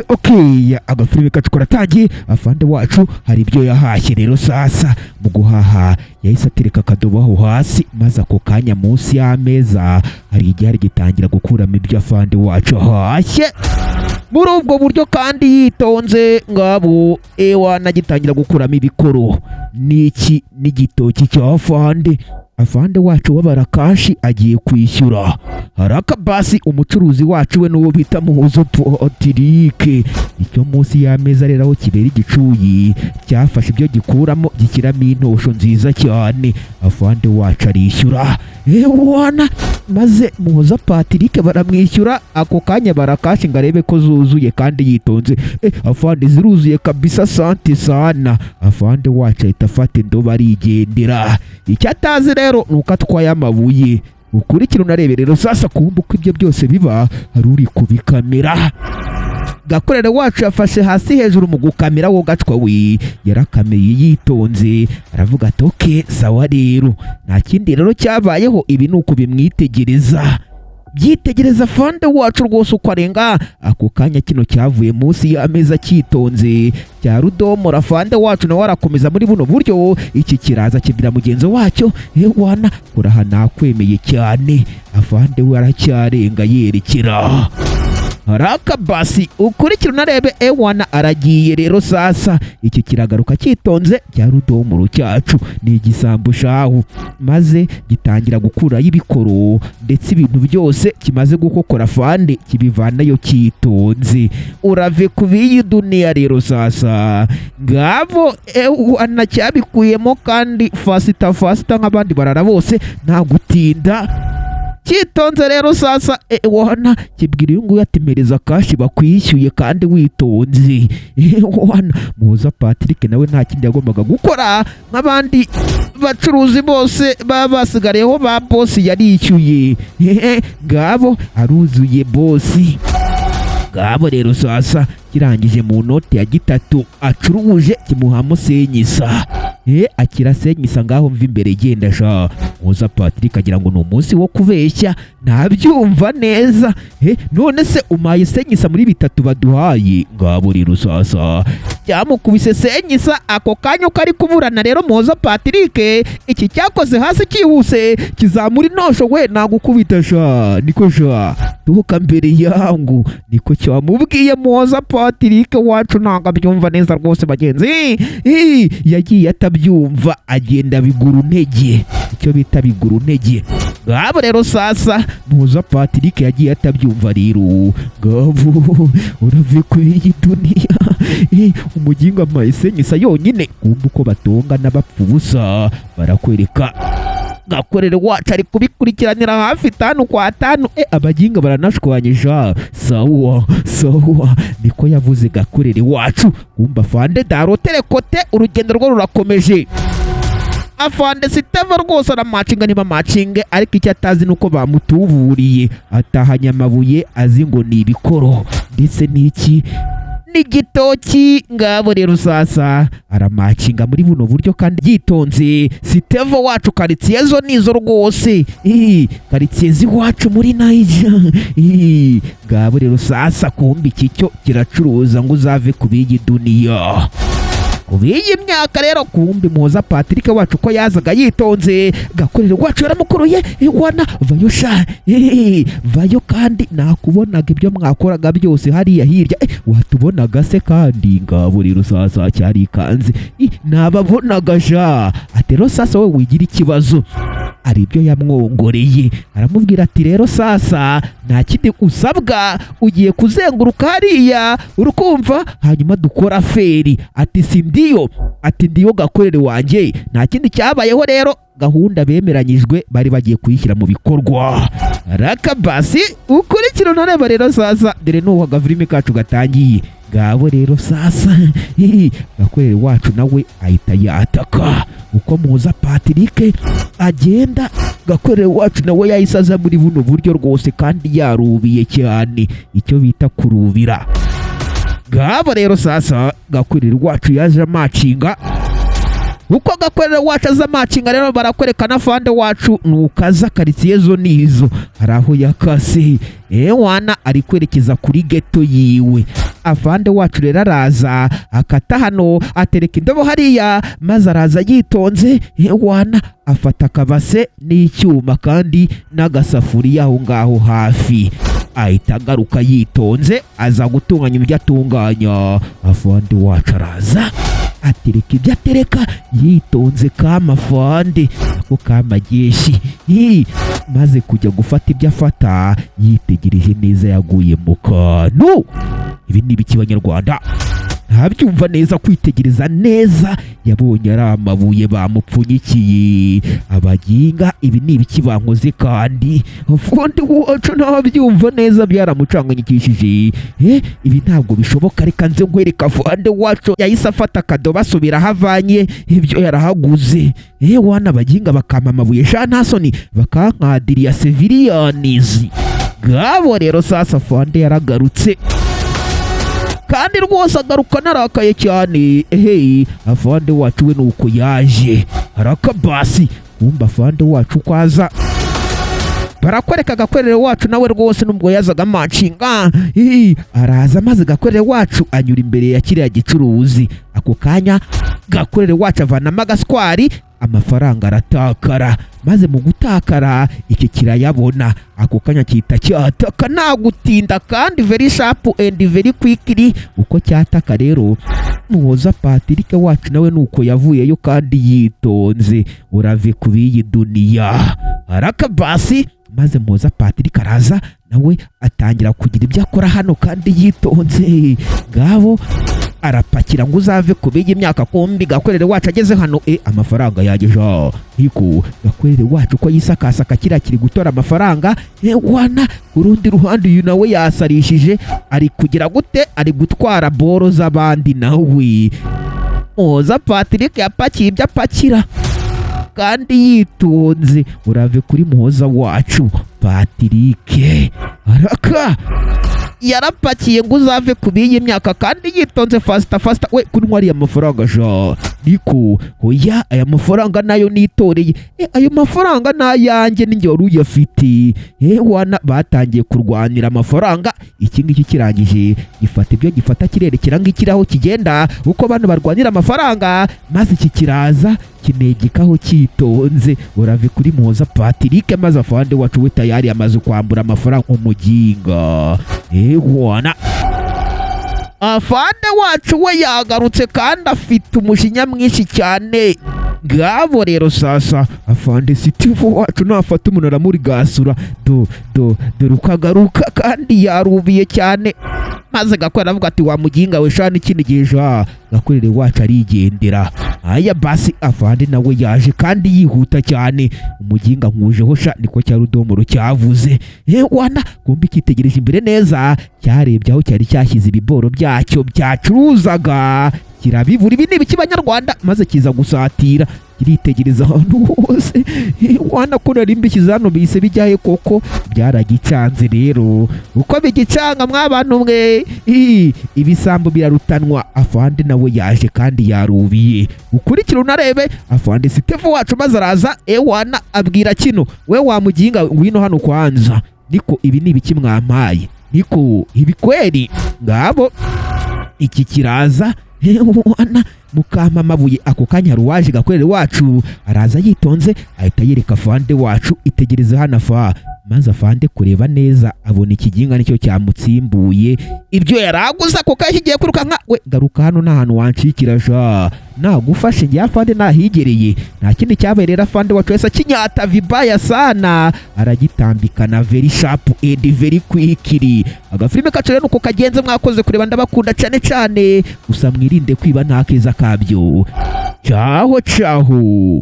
Okay, agafilime kacu karatangiye. Afande wacu hari ibyo yahashye rero. Sasa mu guhaha yahise atereka akadobo aho hasi, maze ako kanya munsi y'ameza hari igihari gitangira gukuramo ibyo afande wacu ahashye muri ubwo buryo kandi yitonze. Ngabo ewana gitangira gukuramo ibikoro n'iki n'igitoki cya afande. Afande wacu w'abarakashi agiye kwishyura haraka. Basi umucuruzi wacu we n'uwo bita Muhuzo Patrick. Icyo munsi y'ameza rero aho kibera igicuyi cyafashe ibyo gikuramo, gishyiramo intosho nziza cyane. Afande wacu arishyura ewana, maze Muhoza Patrick baramwishyura ako kanya. Barakashi ngo arebe ko zuzuye kandi yitonze. Afande, ziruzuye kabisa, asante sana. Afande wacu ahita afata indobo arigendera. Icyo atazi rero ni uko atwaye amabuye. Ukurikira unarebe rero. Sasa kumva uko ibyo byose biba, hari uri kubikamera. Gakorere wacu yafashe hasi hejuru mu gukamera. Wo gacwa we yarakameye yitonze, aravuga ati: "Okay, sawa." Rero nta kindi rero cyabayeho, ibi ni uku bimwitegereza, byitegereza afande wacu rwose uko arenga. Ako kanya kino cyavuye munsi y'ameza cyitonze cya rudomora. Afande wacu nawe arakomeza muri buno buryo. Iki kiraza kibwira mugenzi wacyo: "Ewana, kuraha nakwemeye cyane." Afande we aracyarenga yerekera haraka. Basi ukurikira unarebe. Ewana, aragiye rero. Sasa iki kiragaruka cyitonze cya rudomoro cyacu, ni igisambo shahu, maze gitangira gukurayo ibikoro ndetse ibintu byose kimaze gukokora afande kibivanayo cyitonze. Urave ku biyi duniya rero. Sasa ngabo ewana cyabikuyemo kandi faster faster nk'abandi barara bose, nta gutinda, cyitonze rero. Sasa wana kibwira uyu nguyu ati: "Mpereza cash bakwishyuye kandi witonze." Wana Muhoza Patrick nawe nta kindi yagombaga gukora, nk'abandi bacuruzi bose baba basigariyeho ba boss, yarishyuye. Ngabo aruzuye boss. Ngabo rero sasa kirangije mu noti ya gitatu acuruje kimuhamo senyisa. Akira senyisa. Ngaho mva imbere, genda sha. Muhoza Patrick agira ngo ni umunsi wo kubeshya, ntabyumva neza. None se umaye senyisa muri bitatu baduhaye? Ngabo rero sasa cyamukubise senyisa ako kanya uko ari kuburana. Rero Muhoza Patrick iki cyakoze hasi cyihuse kizamura intosho. "We, nagukubita sha, niko sha, tuhuka mbere yangu," niko cyamubwiye. Muhoza Patrick wacu ntabwo abyumva neza rwose bagenzi. Yagiye atabyumva, agenda bigura intege, icyo bita bigura intege. Ngabo rero sasa Muhoza Patrick yagiye atabyumva rero. Ngabo urave kuri iyi duniya. Umuginga amaye senyisa yonyine. Kumva uko batongana bapfa ubusa, barakwereka Gakorere wacu ari kubikurikiranira hafi tanu kwa tanu. Abaginga baranashwanyije. "Sawa sawa," niko yavuze Gakorere wacu. Kumva afande darotere kote, urugendo rwo rurakomeje. Afande Siteva rwose aramacinga niba macinge, ariko icyo atazi ni uko bamutuburiye. Atahanye amabuye azi ngo ni ibikoro ndetse n'iki n'igitoki. Ngabo rero sasa aramacinga muri buno buryo kandi yitonze. Sitevo wacu karitsiye zo nizo rwose. Karitsiye z'iwacu muri Naija. Ngabo rero sasa kumbi iki cyo kiracuruza ngo uzave ku b'iyi duniya, ku b'iyi myaka rero. Kumbi Muhoza Patrick wacu ko yazaga yitonze, Gakorero wacu yaramukuruye: "Wana vayo sha, vayo kandi nakubonaga ibyo mwakoraga byose hariya hirya." "Watubonaga se kandi?" Ngabo rero sasa cyarikanze. "Nababonaga sha." Ati: "Rero sasa wowe wigira ikibazo." Hari ibyo yamwongoreye, aramubwira ati: "Rero sasa nta kindi usabwa, ugiye kuzenguruka hariya, urukumva, hanyuma dukora feri." Ati: "Si ndiyo?" Ati: "Ndiyo, Gakorere wanjye." Nta kindi cyabayeho rero, gahunda bemeranyijwe bari bagiye kuyishyira mu bikorwa. Raka basi ukurikira unareba rero. Sasa dore n'ubu agafilimi kacu gatangiye. Ngabo rero sasa Gakorere wacu nawe ahita yataka. Uko Muza Patrick agenda, Gakorere wacu nawe yahise aza muri buno buryo rwose kandi yarubiye cyane, icyo bita kurubira. Ngabo rero sasa Gakorere wacu yaje amacinga. Uko Gakorera wacu aza macinga rero, barakwerekana afande wacu nukaza karitsiye zo nizo hari aho yakase. Ewana, ari kwerekeza kuri ghetto yiwe. Afande wacu rero araza akata hano, atereka indobo hariya, maze araza yitonze. Ewana, afata akabase n'icyuma kandi n'agasafuriya aho ngaho hafi, ahita agaruka yitonze, aza gutunganya ibyo atunganya. Afande wacu araza atereka ibyo atereka yitonze, kama afande ako kamageshi. Hi, maze kujya gufata ibyo afata, yitegereje neza yaguye mu kantu. Ibi ni ibiki, Banyarwanda? Ntabyumva neza. Kwitegereza neza, yabonye ari amabuye bamupfunyikiye. Abaginga, ibi ni ibiki bankoze? Kandi afande wacu ntabyumva neza, byaramucanganyikishije. Ibi ntabwo bishoboka, reka nze nkwereka. Afande wacu yahise afata akadobo, asubira aho avanye ibyo yarahaguze. Wana, abaginga bakampa amabuye sha, nta soni, bakankadiriya civilians ngabo. Rero sasa afande yaragarutse, kandi rwose agaruka narakaye cyane. Ehe, afande wacu we nuko yaje arakabasi. Kumba afande wacu uko aza, barakwereka Gakwerere wacu nawe rwose nubwo yazaga amacinga. Ih, araza maze Gakwerere wacu anyura imbere ya kiriya gicuruzi. Ako kanya Gakwerere wacu avanamo agaswari, amafaranga aratakara. Maze mu gutakara, iki kirayabona, ako kanya cyita cyataka nta gutinda, kandi very sharp and very quickly. Uko cyataka rero, Muhoza Patrick wacu nawe nuko yavuyeyo kandi yitonze. Urave ku b'iyi duniya arakabasi. Maze Muhoza Patrick araza nawe atangira kugira ibyo akora hano kandi yitonze. Ngabo arapakira ngo uzave ku b'iyi myaka. Kumbi Gakwerere wacu ageze hano, amafaranga yageje. Niko Gakwerere wacu ko yisakasaka, kiriya kiri gutora amafaranga. Wana, ku rundi ruhande uyu nawe yasarishije, ari kugira gute? Ari gutwara boro z'abandi nawe. Muhoza Patrick yapakiye ibyo apakira kandi yitonze. Urave kuri Muhoza wacu Patrick, araka yarapakiye ngo uzave ku b'iyi myaka kandi yitonze, faster faster. We kunywa ariya mafaranga ja, niko oya, aya mafaranga nayo nitoreye. Ayo mafaranga nayanjye, ninjye wari uyafite. Wana, batangiye kurwanira amafaranga. Iki ngiki kirangije gifata ibyo gifata, kirerekera ngikiri aho kigenda. Uko bano barwanira amafaranga, maze iki kiraza kinegekaho cyitonze. Urave kuri Muhoza Patrick. Maze afande wacu we tayari amaze kwambura amafaranga umuginga. Wana, afande wacu we yagarutse kandi afite umujinya mwinshi cyane. Ngabo rero sasa afande Steve wacu nafata umuntu aramurigasura. Do do, dore uko agaruka kandi yarubiye cyane. Maze Gakorera avuga ati: "Wa muginga we sha, n'ikindi gihe ja." Gakorere wacu arigendera. Aya basi, afande nawe yaje kandi yihuta cyane. "Umuginga nkujeho sha," niko cya rudomoro cyavuze. Wana, kumbe cyitegereje imbere neza, cyarebye aho cyari cyashyize ibiboro byacyo byacuruzaga, kirabibura. Ibi ni ibiki, Banyarwanda? Maze kiza gusatira, kiritegereza ahantu hose. Wana, ko nari mbishyize hano, bihise bijyahe koko? Byaragicanze rero. Uko bigicanga, mwabantu mwe, ii, ibisambo birarutanwa. Afande nawe yaje kandi yarubiye. Ukurikire unarebe afande Steve wacu. Maze araza, ewana, abwira kino: "We wa muginga, ngwino hano kwanza. Niko ibi ni ibiki mwampaye? Niko ibi kweri?" Ngabo iki kiraza, wana, mukampa amabuye. Ako kanya hari uwaje. Gakorere wacu araza yitonze, ahita yereka afande wacu: "Itegereze hano afa." Maze afande kureba neza, abona ikiginga nicyo cyamutsimbuye ibyo yaraguze. Ako kanya kigiye kwirukanka. "We, garuka hano, nta hantu wancikira ja, nagufashe njye afande nahigereye." Nta kindi cyabaye rero, afande wacu wese akinyata vibaya sana, aragitambikana very sharp and very quickly. Agafilime kacu rero nuko kagenze. Mwakoze kureba, ndabakunda cyane cyane. Gusa mwirinde kwiba, nta keza kabyo. Ciao ciao.